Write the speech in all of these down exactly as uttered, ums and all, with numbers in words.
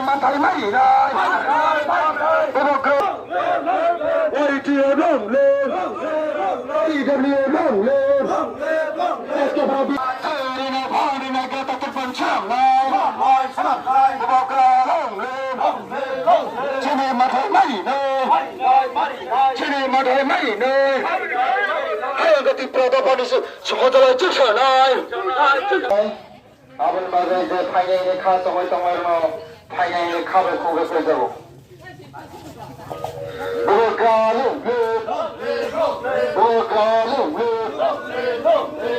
Manthai mari nai. Democrat. Y T F long live. T W long live. Rina bhang rina gata turpan cham nai. Democrat long live. Chini manthai mari nai. Chini manthai mari nai. Ayang kati prada pani se. Sokojala juksa nai. Aboni bagwi je phainaini kha tongwi tongwi rwno phainaini kha bai khuk bai phaijago. Bubagra long live! Bubagra long live!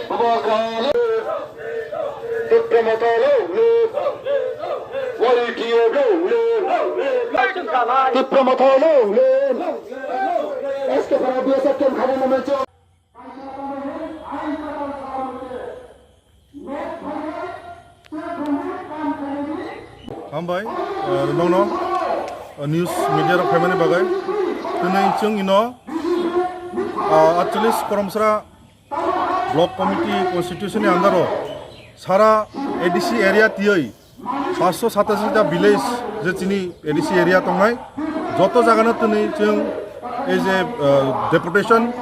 Bubagra long live! Tipra Motha long live! Y T F long live! Tipra Motha long live! S K para B S F camp khabo moment. Hambai, uh, nongno, uh, news media rok phaimani bagwi. Tini chwng ino, uh, atcholish Koromsra Block Committee Constitution ni under o sara A D C area tiyoi paanch sho satashi ta village je chini A D C area tongnai, joto jagano tini chwng ei je, uh, deputation,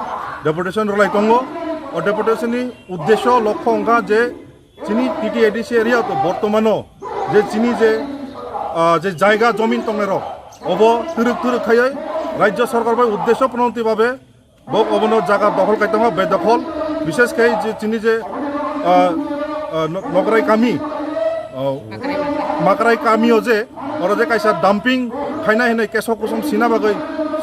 deputation rwlai tongo. O deputation ni uddesho lokho wngkha je chini T T A D C area to bortomano je chini je, uh, je jaiga jomin tongnai rok obo twrwk twrwk khaioi rajya sarkar bai uddesho pranoti babe Bok obono jaga dokhol kai tongo, bedokhol. Bishes khe je chini je, ah, ah, no-, Nokrai kami, ah, Makrai kami o je, oro je kaisa dumping khaina hinwi keso kusom sina bagwi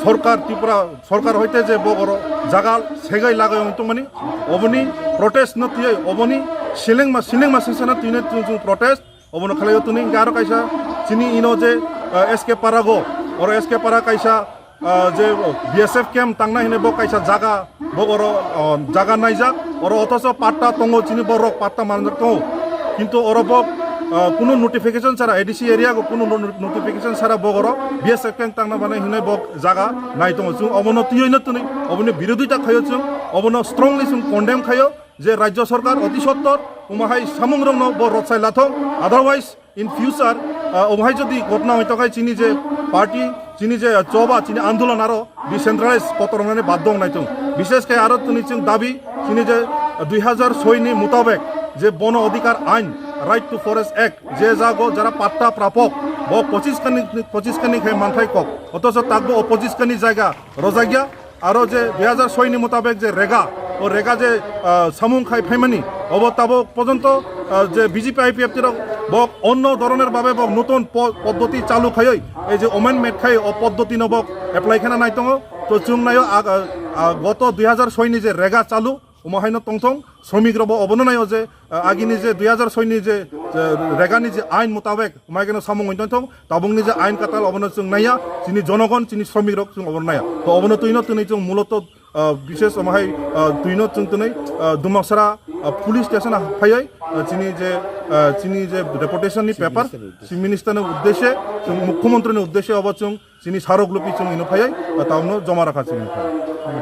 sorkar Tripura sorkar hoite je bok oro jaga segwi lagwi wng tongmani, oboni protest no twiwi, oboni silengma, silengma singsana twino chwng chwng protest. Obono khlaio tini hingke aro kaisa chini ino je, ah, S K Para go, oro S K Para kaisa, ah, je B S F camp tangnai hinui bo kaisa jaga, bo oro, ah, jaga naijak, oro othocho patta tongo chini borok patta manjak tongo, kintu oro bo, ah, kunu notification sara A D C area go kunu no-, notification sara bo oro B S F camp tangna mane hinui bo jaga nai tongo. Chwng obono twiwi no tini, oboni birodita khaio chwng, obono strongly chwng condemn khaio. Je Rajya Sarkar oti sottor omo hai samungrokno bo rochai lathok, otherwise in future, ah, omo hai jodi ghotna hoi tokhai chini je party, chini je choba, chini andolon aro decentralized kotor wngnani baddo wngnai chwng. Bishes khe aro tini chwng dabi chini je, ah, dui hazar soi ni mutabek je Bono Adhikar Ain, Right to Forest Act, je jago jara patta prapok, bo pochis kani, pochis kani khe manthai kok. Othocho takbo o pochis kani jaga rojakya. Aro je dui hazar soi ni mutabek je rega, o rega je, ah, samung khai phaimani, obo tabok porjonto, ah, je B J P I P F T rok bok onno doroner babe bok nutun po-, poddoti chalu khaioi, ei je amendment khai o poddoti no bok apply khana nai tongo. To chwng naio ag-, ah, ah, goto dui hazar soi ni je rega chalu, omo haino tongthong, sromik rok bo obono naio je, ah, agini je dui hazar soi ni je, je regani je ain mutabek, omo hai kheno samung wng tongthong, tabukni je ain katal obono chwng naiya, chini jonogon, chini sromik rok chwng obono naiya. To obono twino twnwi chwng muloto, ah, bishes omo hai, ah, twino chwng twnwi, ah, Dumaksara, ah, police station o phaiwi, ah, chini je, ah, chini je deputation ni paper, Chief Minister ni uddeshe, chwng Mukhyamantri ni uddeshe obo chwng chini sarok lupi chwng ino phaiwi, ah, tauno joma rakha chwng ino phaiwi.